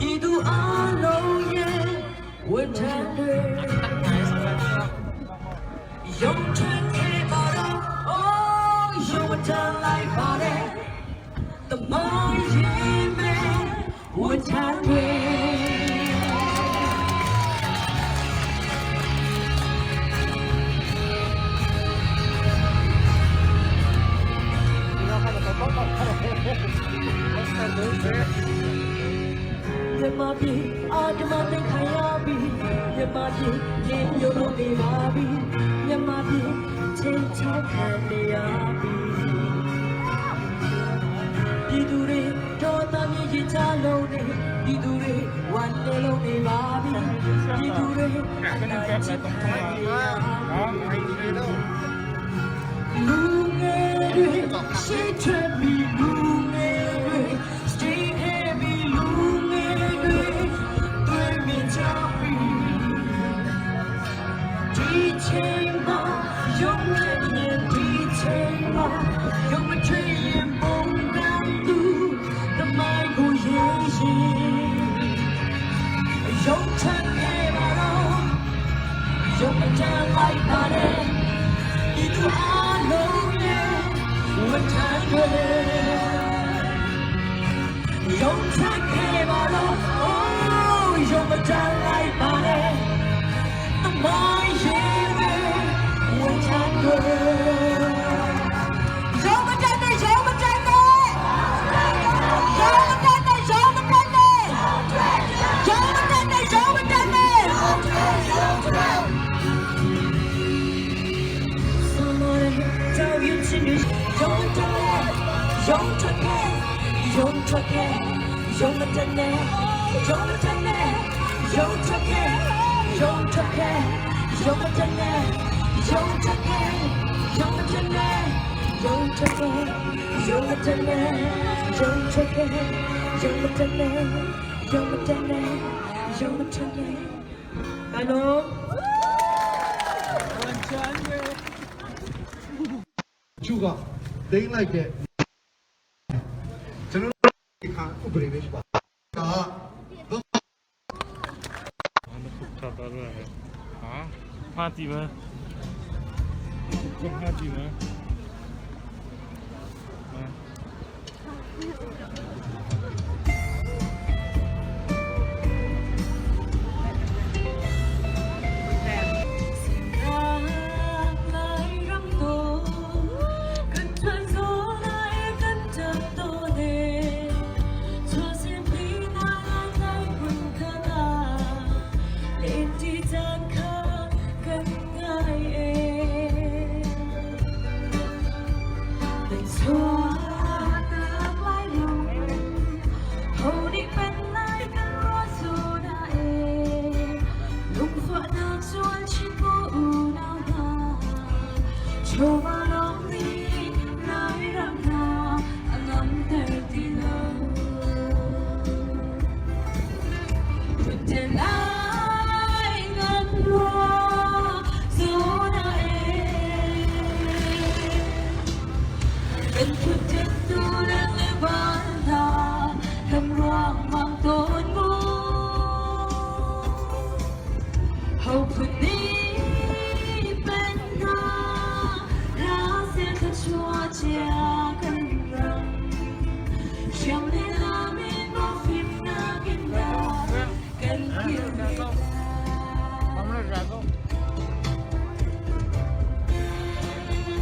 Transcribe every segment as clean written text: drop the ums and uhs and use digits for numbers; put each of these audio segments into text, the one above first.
ဤသူအလုံးရဲ့ဝန်ထမ်းတွေ ရုံထွက်ခဲ့ပါတော့အိုးရုံမတန်လိုက်ပါတယ်တမိုင်းရင်ပဲဝန်ထမ်းတွေ မြမပြီအာဓမသင်ခံရပြီမြမပြီရေညိုလို့နေပါပြီမြမပြီချင်းချောက်ခံနေရပြီပြည်သူတွေတော်သားမြေကြီးချလုံးနေပြည်သူတွေဝမ်းနေလုံးနေပါပြီပြည်သူတွေအနိုင်ချခံနေရပြီ လူငယ်တွေရှိထွက်ပြီးလူငယ်တွေ stay happy လူငယ်တွေတွေ့မြင်ကြပြီဒီချိန်မှာရုံနဲ့ရင်ဒီချိန်မှာရုံမထွေရင်ပုံကံသူတမိုင်းကိုရေးရင်ရုံချခဲ့ပါတော့ရုံမတန်လိုက်ပါတယ် ဒီသူအလုံးရဲ့ဝန်ထမ်းတွေရုံချခဲ့ပါတော့အိုးရုံမတန်လိုက်ပါနဲ့တမိုင်းရင်တွေဝန်ထမ်းတွေရုံမတန်နဲ့ရုံမတန်နဲ့ရုံမတန်နဲ့ရုံမတန်နဲ့ရုံမတန်နဲ့ရုံမတန်နဲ့ Ano? ကျူကဒိမ့်လိုက်တဲ့ကျွန်တော်တို့ဒီခါဥပဒေပဲရှိပါဒါက 啊，怕你们，怕你们，嗯。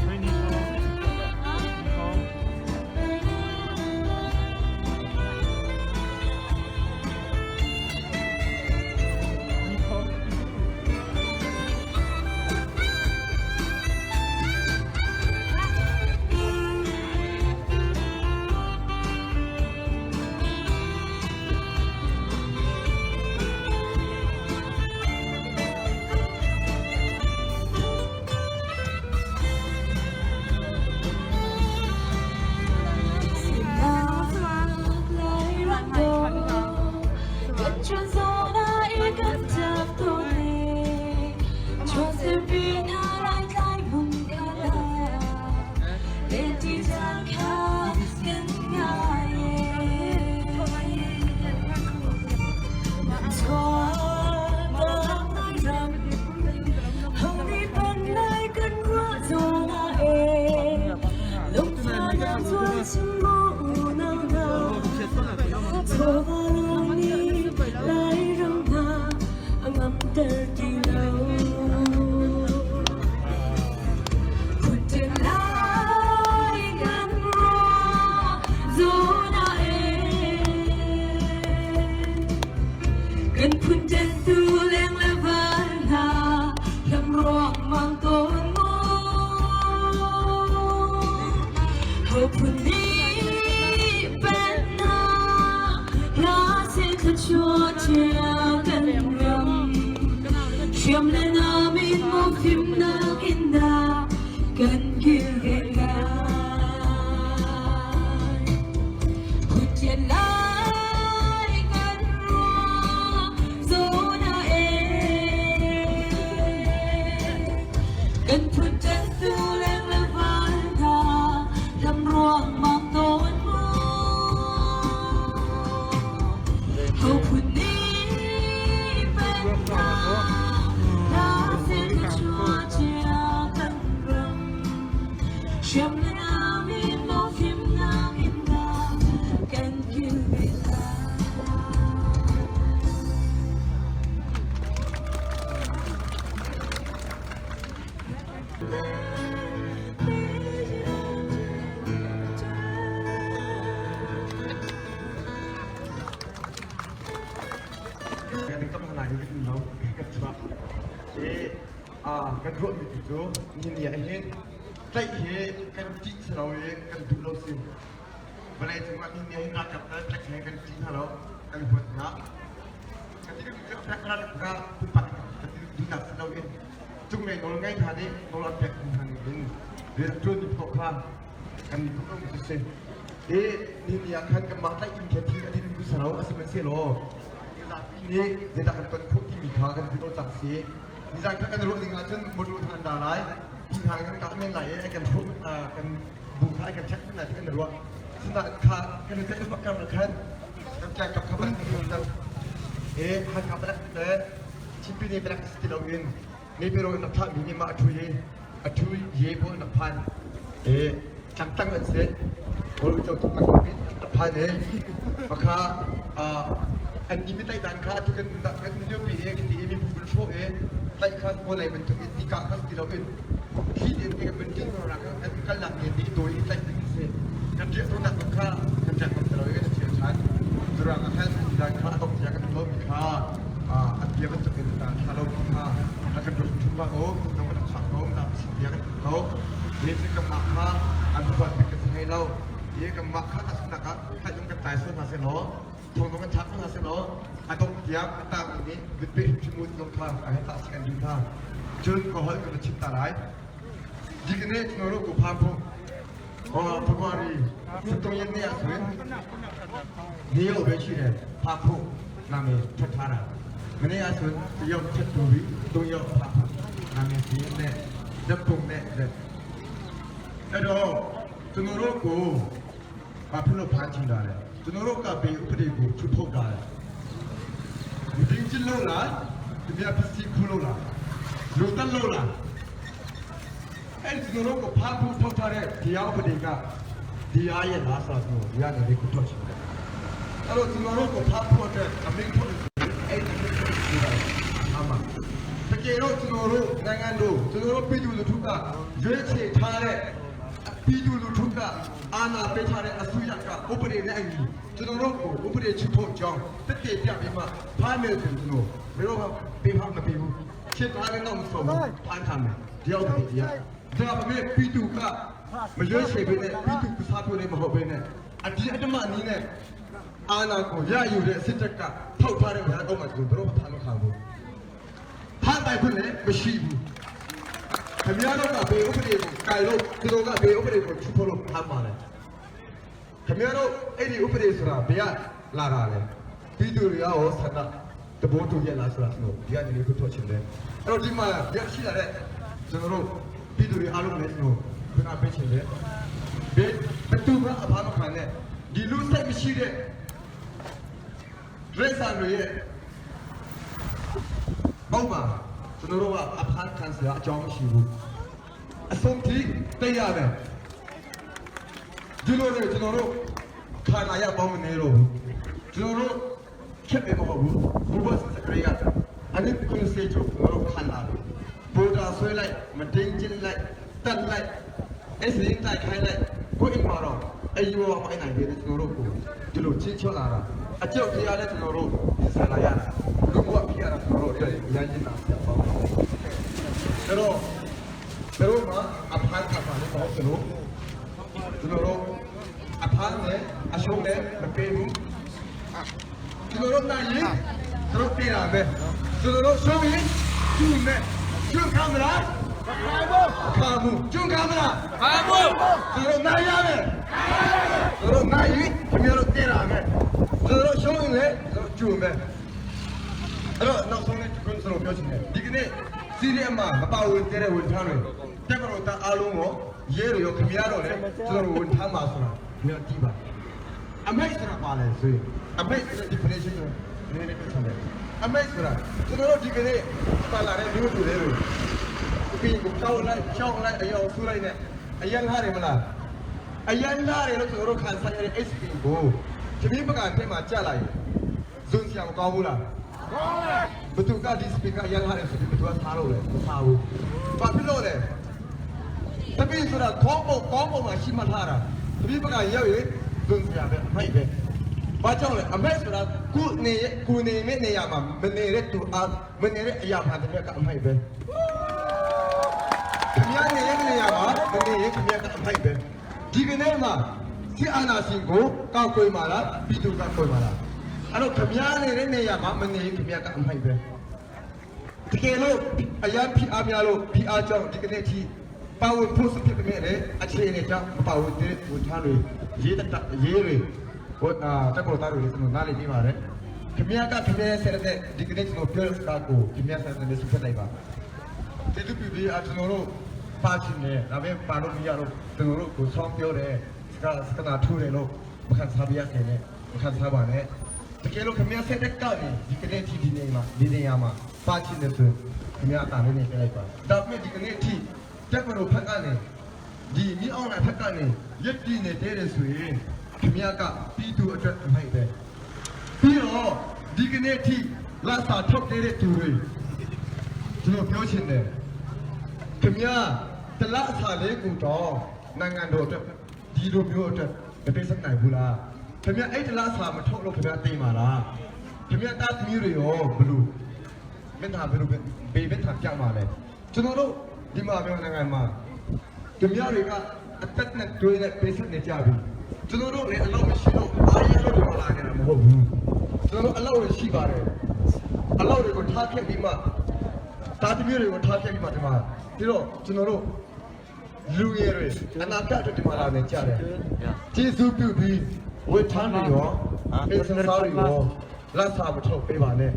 喂，你好，你好。你好。Kan phun ṭanhtu leng le val hna hlam ruangmang tawn maw? Ho phun nih pennak hla seh thluachuah cia kan ram. Hriam le nam in maw fimnak in dah kan kilven lai? Phun lai kan ruah zawn ah Kan phun ṭanhtu leng le val hna lam ruangmang tawn mu. Ho phun nih pennak hla seh thluachuah cia kan ram. Hriam le nam in maw fimnak in dah kan kilven lai. Kan ruahmi tu cu ni ah hin tlaih hi kan ṭih si lo i kan duh lo si. Vawlei cungah ni hin ralkap le tlaih he kan ṭih hna lo, kan huat hna. Kan ti ka pumpak kan ti duhnak si loin cunglei nawl ngei hna nih nawl an pek hna ning in rian ṭuan mi paoh kha kan ni tuk lo si. I ni ni ah khan kanmah tlaih in khe thil a din tu si lo a sihmanhsehlaw mizapi nih zeidah kan ton khawh timi kha kan duh lo cang si. Nizan kha kan ruah ding ahcun motor kha an ra lai, ti hna kan kah men lai i kan hruh kan bu kha kan check men lai ti kan ruah. Sinain kha kan i tlaih bak kar khan kan tlai kap kha ban kan e Hakha balak le Chinpine balak si ti loin Nepero in rak thlahmi nih mah a ṭhu i a ṭhu ye pawl an rak phan e tlangtang an si kawl uico tlangtang in rak phan i makha an i mitlaih dan kha atu kan kan lio pi i kan ti i mibu kan hrawh i tlaih kha vawlei bantuk in tika kha ti loin thli tein kan kan tin kan kalnak ne ti dawi i tlaih ding si kan riah tawnnak zong kha kan riak bak ti lo i kan thiam ṭhan zurang ah khan dan kha a dong tiah kan lo mi kha a bia bantuk in thla lo mi kha a kan ruat thum ma o nong kan chak ko na si bia kan ko ni cu kan mah kha an buat bik kan si lo i kan mah kha ta sunak ah thlaih kan tlai sual hna seh law thong kan thlak hna seh law a dong tiang a tang mi nih bitbe hrimhrim zong kha a he ta si kan duh hna cun ka holh kan chim ta lai ဒီကနေ့ကျွန်တော်တို့ကိုဖမ်းဖို့ဟောဖကွာရီ73ရက်နေ့အဆိုရင်နေရောက်ပဲရှိတယ်ဖမ်းဖို့နာမည်ထွက်ထားတာမနေ့အဆိုတယောက်ချက်တူပြီး၃ယောက်ဖမ်းဖို့နာမည်စီးနဲ့ဓာတ်ပုံနဲ့အဲ့တော့ကျွန်တော်တို့ကိုဘာဖြစ်လို့ဖမ်းချင်တာလဲကျွန်တော်တို့ကဘေးဥပဒေကိုချွတ်ထုတ်တာလဲဒီတင်းချလို့လားဒီမြပစ္စည်းခုလို့လားလူတက်လို့လား အဲ့ဒီကျွန်တော်တို့ကိုဖားဖို့ထောက်ထားတဲ့တရားဥပဒေကတရားရဲ့လားစာဆိုတရားနယ်လေးကိုထောက်ချင်တယ်။အဲ့တော့ကျွန်တော်တို့ကိုဖားဖို့အတွက်အမိန့်ထုတ်တယ်အဲ့ဒီအမိန့်ထုတ်တယ်အမှတကယ်တော့ကျွန်တော်တို့နိုင်ငံတို့ကျွန်တော်တို့ပြည်သူလူထုကရွေးချယ်ထားတဲ့ပြည်သူလူထုကအာဏာပေးထားတဲ့အစိုးရကဥပဒေနဲ့အညီကျွန်တော်တို့ကိုဥပဒေချဖို့ကြောင်းတက်တည်ပြပြီးမှဖားမယ်ဆိုကျွန်တော်ဘယ်တော့မှပေးဖားမပေးဘူးချစ်ထားတဲ့တော့မဆုံးဘူးဖမ်းခံမယ်တရားဥပဒေတရား ဒါပေမဲ့ပြည်သူကမရွေးချယ်ဘဲနဲ့ပြည်သူကစားပြနေမဟုတ်ဘဲနဲ့အဒီအတ္တမအနည်းနဲ့အာနာကိုရယူတဲ့စစ်တပ်ကထောက်ထားတဲ့ဘာတော့မှကျွန်တော်တို့ဖမ်းမခံဘူးဖမ်းပိုင်ခွင့်လည်းမရှိဘူးခင်ဗျားတို့ကဘေဥပဒေကိုကြိုင်လို့သူတို့ကဘေဥပဒေကိုချူဖို့လို့ဖမ်းပါတယ်ခင်ဗျားတို့အဲ့ဒီဥပဒေဆိုတာဘယ်ကလာတာလဲပြည်သူတွေရောဆန္ဒတဘောတူရလားဆိုတာကျွန်တော်ဒီကနေကိုထုတ်ချင်တယ်အဲ့တော့ဒီမှာရက်ရှိလာတဲ့ကျွန်တော်တို့ပြည်သူတွေအားလုံးလည်းကျွန်တော်ခုနပေးချင်တယ်ဘယ်ဘသူကအဖားမခံနဲ့ဒီလူစိတ်မရှိတဲ့ဒရက်ဆန်တွေရဲ့အောက်မှာကျွန်တော်တို့ကအဖားခံစရာအကြောင်းမရှိဘူးအဆုံးထိတိတ်ရတယ်ဒီလိုလေကျွန်တော်တို့ခန္ဓာရပေါင်းမနေတော့ဘူးကျွန်တော်တို့ချက်ပဲမဟုတ်ဘူးဘူဘတ်စကရိယာအနိကုစေချိုကျွန်တော်တို့ခန္ဓာဘူတာဆွဲလိုက်မတင်းကျင်းလိုက်တက်လိုက်အဲ့စရင်တိုက်ခိုင်းလိုက်ကိုအိမ်မှာတော့အယူမအိုင်နိုင်တယ်ကျွန်တော်တို့ကိုဒီလိုချင်းချလာတာအကြောက်တရားနဲ့ကျွန်တော်တို့ဆန္ဒရတာလူ တို့အတွက်အများကြီးနာဆရာပေါ့။ဒါတော့တို့မှာအဖမ်းအဖမ်းလည်းမဟုတ်သလိုကျွန်တော်တို့အဖမ်းနဲ့အရှုံးနဲ့မပေးဘူး။ကျွန်တော်တို့နိုင်ရင်တို့ပြေးတာပဲ။ကျွန်တော်တို့ရှုံးရင်ကျွန်းနဲ့ကျွန်းခံမလား။မခံဘူး။ခံဘူးကျွန်းခံမလား။ခံဘူး။ကျွန်တော်နိုင်ရမယ်။ကျွန်တော်နိုင်ရင်ခင်ဗျားတို့ပြေးတာပဲ။ကျွန်တော်တို့ရှုံးရင်လည်းကျွန်းပဲ။အဲ့တော့နောက်ဆုံးလေးကျွန်တော်ပြောချင်တယ်ဒီကနေ့စီရီအမှာမပါဝင်တဲ့ဝန်ထမ်းတွေတက်မတော်တအားလုံးကိုရဲတွေရောခင်ဗျားတို့လည်းကျွန်တော်တို့ဝန်ထမ်းပါဆိုတာခင်ဗျားကြည့်ပါအမိတ်ဆိုတာပါလဲဆိုရင်အမိတ်ဆိုတဲ့ definition ကိုနည်းနည်းပြောချင်တယ်အမိတ်ဆိုတာကျွန်တော်တို့ဒီကနေ့ပါလာတဲ့မျိုးတူတွေပြီးကိုကြောက်လိုက်ကြောက်လိုက်အယောင်ဆူလိုက်နဲ့အယံလာတယ်မလားအယံလာတယ်လို့ကျွန်တော်တို့ခံစားရတဲ့ SP ကိုတမီးပကတဲ့မှာကြာလာရင်ဇွန်ဆရာမကောင်းဘူးလား ဘသူကဒီစပီကာရလာတယ်ဆိုပြီးဘသူကစားလို့လဲမစားဘူး။ဘာဖြစ်လို့လဲ။တပည့်ဆိုတာခေါင်းပုံကောင်းပုံမှာရှိမှထားတာ။တပည့်ဘက်ကရောက်ရင်ဇွန်စရာပဲအမိုက်ပဲ။ဘာကြောင့်လဲအမိုက်ဆိုတာကုနေကုနေမဲ့နေရာမှာမနေတဲ့သူအားမနေတဲ့အရာမှတပည့်ကအမိုက်ပဲ။ခင်ဗျားနေတဲ့နေရာမှာမနေရင်ခင်ဗျားကအမိုက်ပဲ။ဒီကနေ့မှာစီအာနာရှင်ကိုကောက်ွယ်မှာလားပြည်သူကကွယ်မှာလား။အဲ့တော့ခင်ဗျားနေတဲ့နေရာမှာမနေရင်ခင်ဗျားကအမိုက်ပဲ။ တကယ်လို့အရန်ဖိအားများလို့ဖိအားကြောင့်ဒီကနေ့ထိပါဝင်ဖို့စဖြစ်ပေမဲ့လည်းအခြေအနေကြောင့်မပါဝင်တဲ့ဝန်ထမ်းတွေရေးတတရေးတွေဟိုအာတက်ပေါ်သားတွေလည်းကျွန်တော်နားလည်ပြီးပါတယ်ခင်ဗျားကခင်ဗျားဆက်တဲ့ဒီကနေ့ကျွန်တော်ပြောတဲ့စကားကိုခင်ဗျားဆက်တဲ့ဆုဖက်လိုက်ပါတိတူပြပြီးအကျွန်တော်တို့ပါချင်တယ်ဒါပေမဲ့ပါလို့မရတော့ကျွန်တော်တို့ကိုဆောင်းပြောတယ်စကားစကားထူတယ်လို့မခံစားပြရခင်နဲ့မခံစားပါနဲ့တကယ်လို့ခင်ဗျားဆက်တဲ့ကနေဒီကနေ့ထိဒီနေ့မှာဒီနေရာမှာပါချင်တယ်ဆိုခင်ဗျားအတားလေးနဲ့ပြလိုက်ပါဒါပေမဲ့ဒီကနေ့ထိတက်မလို့ဖက်ကနေဒီမြအောင်လာဖက်ကနေရက်တည်နေတဲ့တယ်ဆိုရင်ခင်ဗျားကပြီးသူအတွက်အမိုက်ပဲပြီးတော့ဒီကနေ့ထိလာစာထုတ်တဲ့သူတွေကျွန်တော်ပြောချင်တယ် ခင်ဗျာတလအစာလေးကူတော့နိုင်ငံတော်အတွက်ဒီလိုမျိုးအတွက်မပေးစနိုင်ဘူးလားခင်ဗျာအဲ့တလအစာမထုတ်လို့ခင်ဗျာသိမှာလားခင်ဗျာတာသမီးတွေရောဘလူမင်းသားဘလူဘေးမင်းသားပြောင်းပါလဲကျွန်တော်တို့ဒီမှာပြောနိုင်ငံမှာခင်ဗျာတွေကအသက်နဲ့တွေးနဲ့ပေးဆက်နေကြပြီကျွန်တော်တို့လည်းအလောက်မရှိတော့အားရလို့ဒီမှာလာနေတာမဟုတ်ဘူးကျွန်တော်တို့အလောက်တွေရှိပါတယ်အလောက်တွေကိုထားခဲ့ပြီးမှ တာသမီးတွေကိုထားပြပြီးမှဒီမှာဒီတော့ကျွန်တော်တို့လူငယ်တွေအနာဂတ်အတွက်ဒီမှာလာနေကြတယ်ကျေးဇူးပြုပြီးဝေထမ်းတွေရောအင်စတာတွေရောလက်စာမထုတ်ပေးပါနဲ့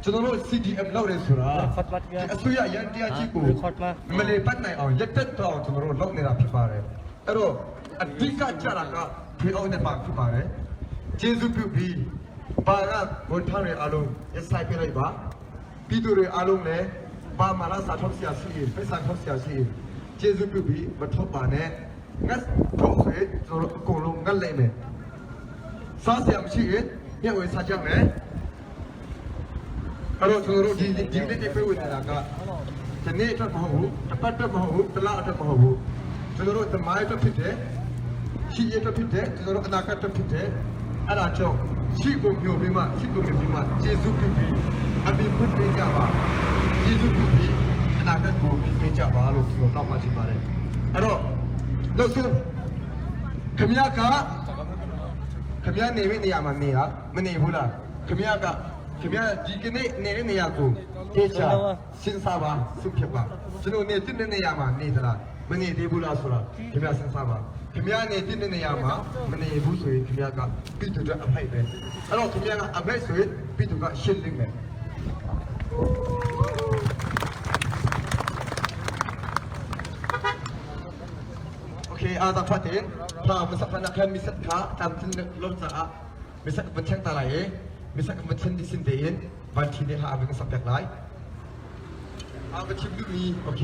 ကျွန်တော်တို့ CDM လောက်တယ်ဆိုတာဒီအစိုးရရန်တရားကြီးကိုမလေပတ်နိုင်အောင်ရက်တက်တော့ကျွန်တော်တို့လုပ်နေတာဖြစ်ပါတယ်အဲ့တော့အဓိကကြတာကထွေအောင်နဲ့ပါဖြစ်ပါတယ်ကျေးဇူးပြုပြီးပါရဝန်ထမ်းတွေအားလုံးရဆိုင်ပြလိုက်ပါ ပြည်သူတွေအားလုံးလည်းပါမာလာစာထုတ်ဆရာရှိရင်ပိစာထုတ်ဆရာရှိရင်ကျေးဇူးပြုပြီးမထုတ်ပါနဲ့ငတ်ထုတ်ဆွေကျွန်တော်တို့အကုန်လုံးငတ်လိုက်မယ်စားဆရာမရှိရင်ညက်ဝေးစားကြမယ်အဲ့တော့ကျွန်တော်တို့ဒီဒီနေ့ဒီပြေဝင်နေတာကဒီနေ့အတွက်မဟုတ်ဘူးတစ်ပတ်အတွက်မဟုတ်ဘူးတစ်လအတွက်မဟုတ်ဘူးကျွန်တော်တို့သမိုင်းအတွက်ဖြစ်တယ်ရှိရအတွက်ဖြစ်တယ်ကျွန်တော်တို့အနာဂတ်အတွက်ဖြစ်တယ်အဲ့ဒါကြောင့်ရှိကိုမျိုးပြီးမှရှိကိုမျိုးပြီးမှကျေးဇူးပြုပြီးအဘိပုတ်ပေးကြပါကျေးဇူးပြုပြီးအနာဂတ်ကိုပေးကြပါလို့ကျွန်တော်တောင်းပန်ချင်ပါတယ်အဲ့တော့လို့ဆိုခင်ဗျားက ခင်ဗျားနေမယ့်နေရာမှာနေဟာမနေဘူးလားခင်ဗျားကခင်ဗျားဒီကနေ့နေတဲ့နေရာကိုတေချာစဉ်းစားပါစုဖြစ်ပါကျွန်တော်နေတဲ့နေရာမှာနေသလားမနေသေးဘူးလားဆိုတာခင်ဗျားစဉ်းစားပါခင်ဗျားနေတဲ့နေရာမှာမနေဘူးဆိုရင်ခင်ဗျားကပြည်သူတွေအဖိုက်ပဲအဲ့တော့ခင်ဗျားကအဖိုက်ဆိုရင်ပြည်သူကရှင်းလိမ့်မယ် โอเคอาตาพัดเองพามาสักพนักงานมิสักขาตามที่ลบจะอะมิสักมันช่างตาไหลมิสักมันช่างดิสินเดียนวันที่นี่ฮะอาเป็นสับแปลกหลายอาไปชิมดูมีโอเค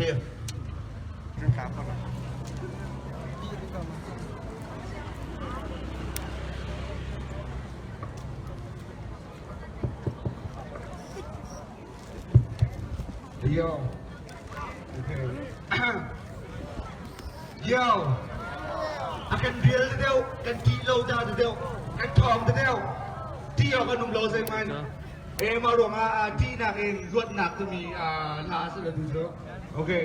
ဒီယောယောအကန်ဒီလဒေကန်တီလောဒါဒေကန်ထောင်ဒေတီယောကနုံလောစေမန် E mah ruangah ṭihnak in luatnak timi hla a si le tu cu. Okay.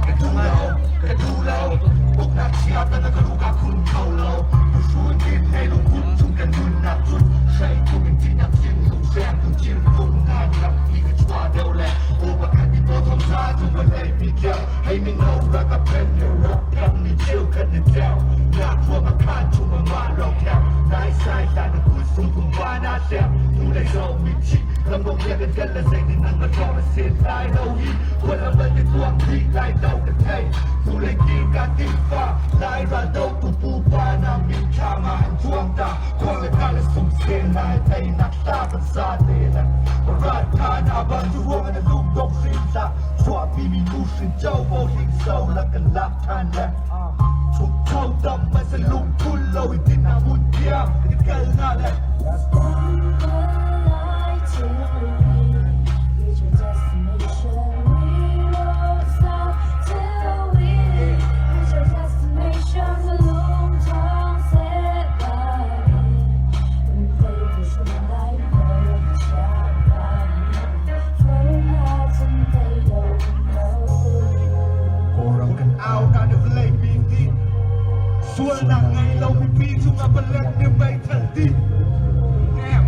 Ka duh lo, ka duh lo, uknak chia ta na ka lu ka khun kho lo. Hruun tin he lungput chung kan nunnak cun hrei tum in tinak cin lung hreng tu cin lung ngan rak ti ka chua deuh le o pakhat ni paw thong za tu va lei pi keu hei mi no ra ka pen ne rak kap ni cheu khat ni cheu na khua ma khan chu ma ma lo keu nai sai ta na ku sung kum pa na hlep nu lei zo mi chi lam bong ya kan kan la zei ni nang ma thong se lai lo hi khual lam bal ti tuang thi lai do ka thei nu lei kir ka ti fa lai ra do tu pu pa na min tha ma an chuang ta khuang le ka le sung se lai thei nak ta kan sa te la rat tha na bang chu ruang na lung dok sin sa chua pi mi tu sin châu bo hing so la kan lak than le chuk chau dam ma se lung thul lo in tin na mun tiang in kal na le. Kawlram kan au na na vawlei mi nih sualnak ngei lo mipi cungah palek nih meithal ti. Damn.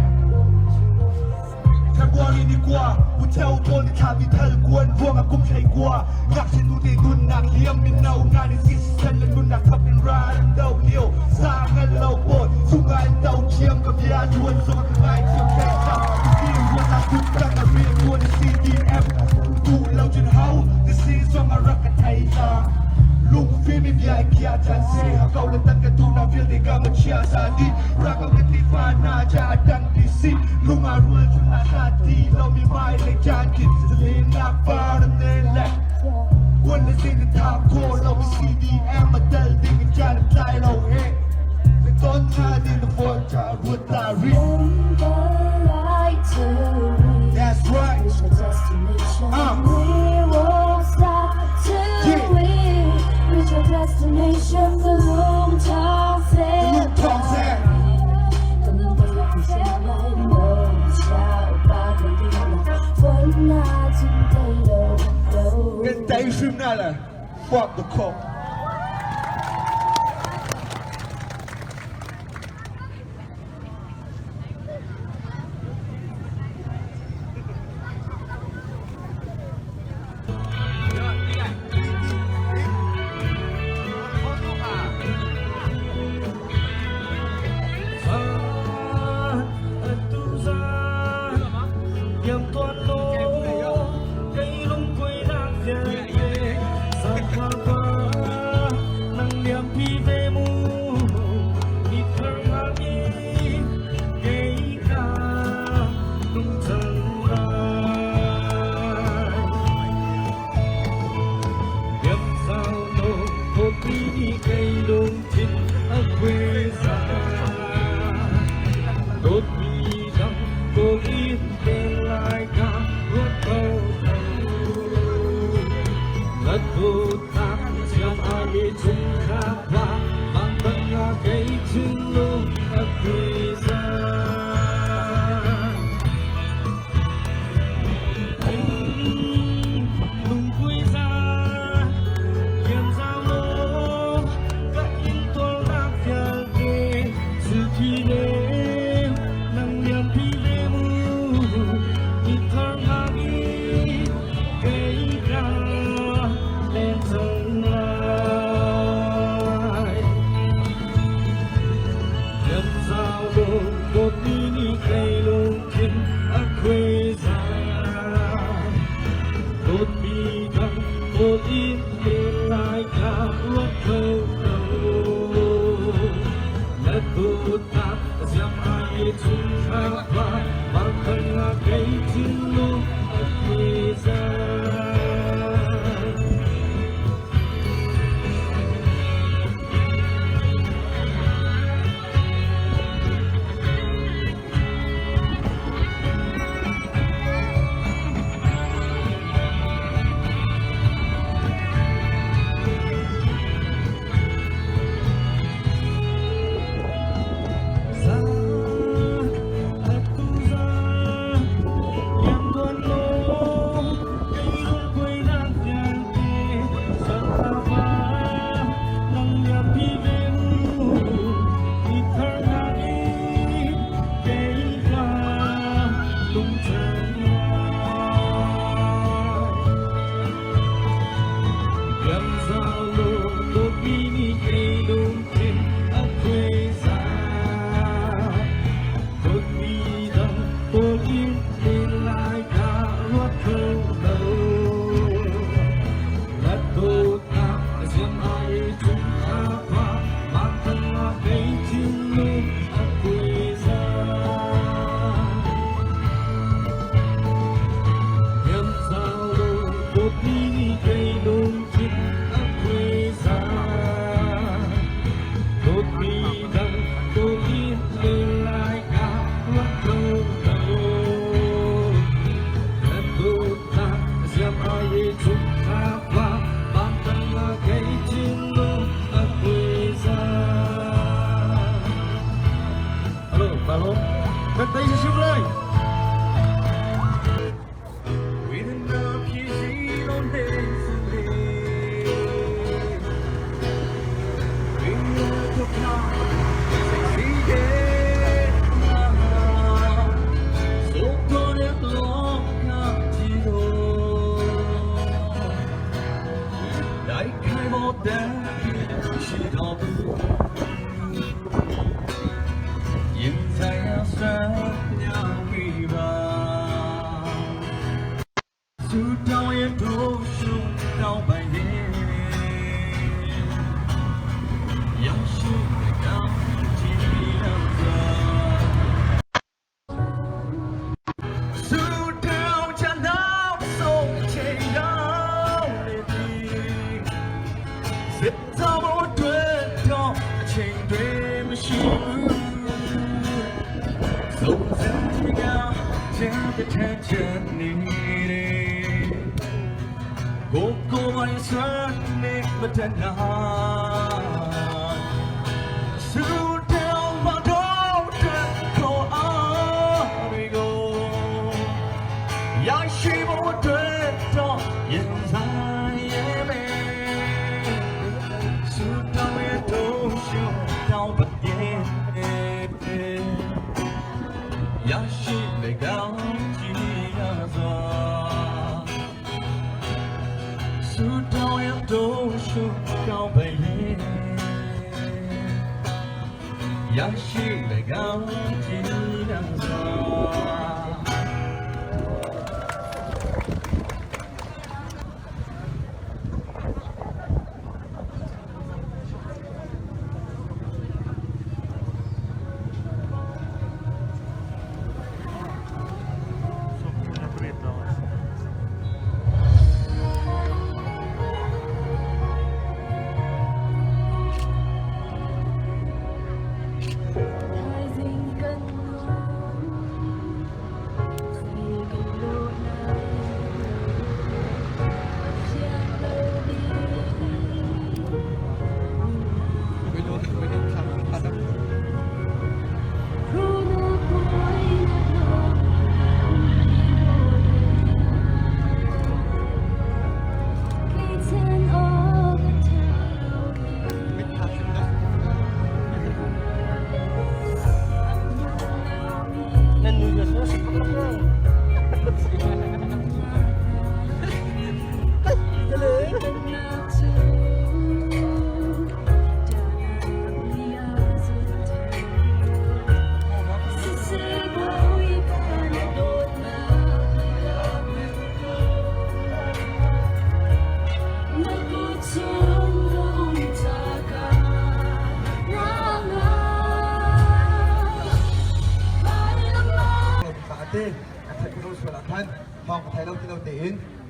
February ni kua Utheu pawl ni thla mi thal kuan ruang ah kum hlei kua ngakchia nu te nunnak liam mino hna nih thisen le nunnak thap in ral an do lio sa ngal lo pawl chungah an do thiam ka bia tuan zong ka ngai thiam hlei cang fim ruatnak kut tang a rian tuan CDM tu lo cun hau si zong a rak ka thei ta lungfim i bia kia chan se ha ko le tan ka tu na vialte ka ma chia sa di rakam ka ti fa na cha dang ti si lunga rual chu na sa ti lo mi mai le chan ki le nak par ne le quân le sin tha ko lo mi CDM ma dal ding chan tlai lo he le ton na din the for cha ruat ta ri. That's right. We won't stop till we reach our destination. The lung tong The lung tong sen. Kan tei hrim na le fuck the cop.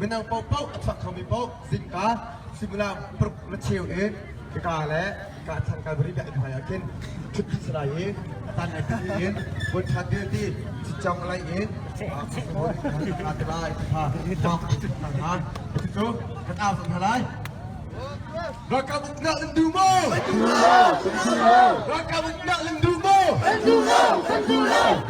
Minang paohpaoh a chuak khomi paoh zingka suimilam paruk le cheu in ka le ka chang Calvary biakinn hmai ah khin ṭhut dih salai i a tan ngai ti in buan ṭhan vialte cicong lai in te lai kha hna cucu kan au cang hna lai. Ralkap uknak nan duh maw? Ralkap uknak nan duh maw?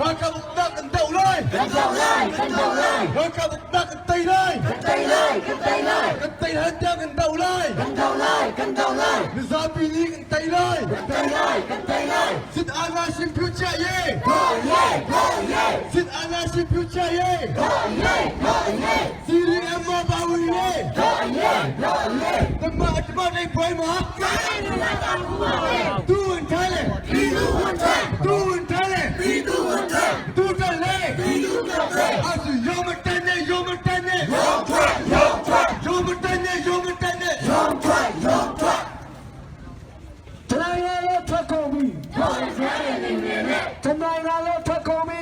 Ralkap uknak kan doh lai! Kan doh lai! Kan doh lai! Ralkap uknak kan tei lai! Kan tei lai! Kan tei lai! Kan tei hlan tiang kan doh lai! Kan doh lai! Kan doh lai! Mizapi nih kan tei lai! Kan tei lai! Kan tei lai! Sit ana sim phu chia ye! Go ye! Go ye! Sit ana sim phu chia ye! Go ye! Go ye! CDM ma ba wi ye! Go ye! Go ye! Tama atma nei poi ma! Tu un thale! Tu un thale! Tu thale! Asu yo ma tan ne yo ma tan ne! Yo ma tan ne yo ma tan ne! တနိုင်ငံလုံးထွက်ကုန်ပြီတနိုင်ငံလုံးထွက်ကုန်ပြီ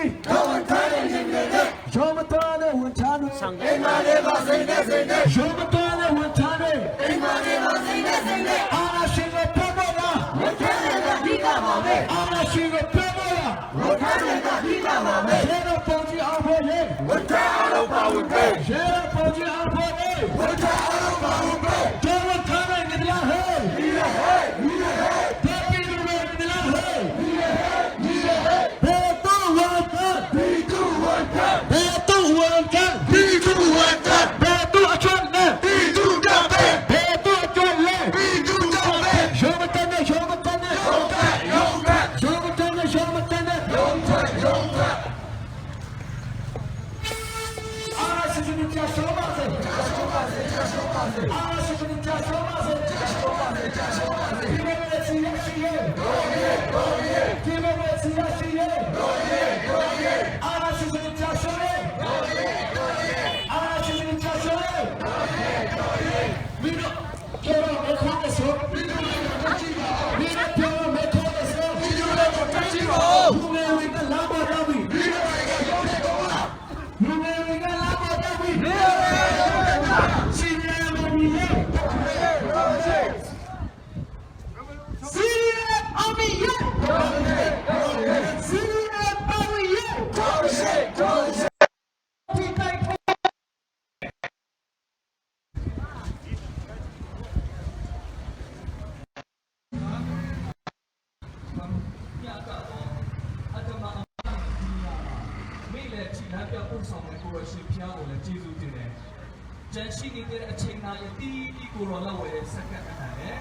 ရောမတော်တဲ့ဝန်ထမ်းတွေအိမ်မှာနေပါစိတ်နဲ့စိတ်နဲ့ရောမတော်တဲ့ဝန်ထမ်းတွေအိမ်မှာနေပါစိတ်နဲ့စိတ်နဲ့အာနာရှင်ကိုပြတ်တော့လားဝန်ထမ်းတွေကပြီးပါပါမယ်အာနာရှင်ကိုပြတ်တော့လားဝန်ထမ်းတွေကပြီးပါပါမယ်ရေတော့ပုံကြီးအောင်ဖို့လေဝန်ထမ်းအားလုံးပါဝင်ပေးရေတော့ပုံကြီးအောင်ဖို့လေဝန်ထမ်းအားလုံးပါဝင်ပေးဒေဝထမ်းတဲ့နေလားဟဲ့ဒီရဟဲ့ဒီရဟဲ့ဒေပီလူတွေနေလားဟဲ့ဒီရဟဲ့ဒီရဟဲ့ဘယ်တော့ဝန်ထမ်းဒီတူဝန်ထမ်းဘယ်တော့ဝန်ထမ်းဒီတူဝန်ထမ်းဘယ်တော့အချွတ်လဲဒီတူကြပဲဘယ်တော့အချွတ်လဲဒီတူကြပဲရုံးမတန်းနဲ့ရုံးမတန်းနဲ့ရုံး ကျန်ရှိနေတဲ့အချိန်နာရီတီးတီးကိုရောလက်ဝဲတဲ့စက္ကန့်အနံနဲ့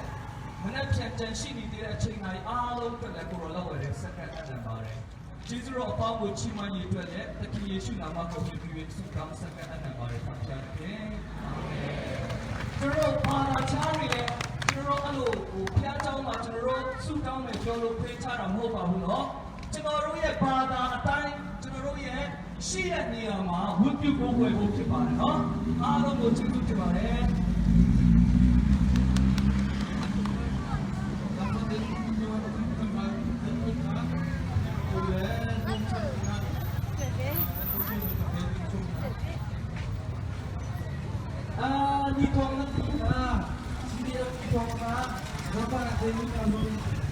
မနေ့ပြန်ကျန်ရှိနေတဲ့အချိန်နာရီအားလုံးအတွက်လည်းကိုရောလက်ဝဲတဲ့စက္ကန့်အနံပါတယ်ကျေးဇူးတော်အပေါင်းကိုချီးမွမ်းရည်အတွက်လည်းသခင်ယေရှုနာမကိုပြုပြီးဆုတောင်းစက္ကန့်အနံပါတယ်ဖခင်ခင်အာမင်ကျွန်တော်ပါလာချားတွေလည်းကျွန်တော်အဲ့လိုဟိုဖျားเจ้าမှာကျွန်တော်တို့ဆုတောင်းမယ်ပြောလို့ဖေးချတာမဟုတ်ပါဘူးเนาะကျွန်တော်တို့ရဲ့ဘာသာအတိုင်းကျွန်တော်တို့ရဲ့ရှိတဲ့နေရာမှာဝတ်ပြုကိုးကွယ်ဖို့ဖြစ်ပါတယ်เนาะအားလုံးကိုကျေးဇူးတင်ပါတယ် Ah, ni thong na ti na. CDF ni thong na. Rapa na te ni na lu.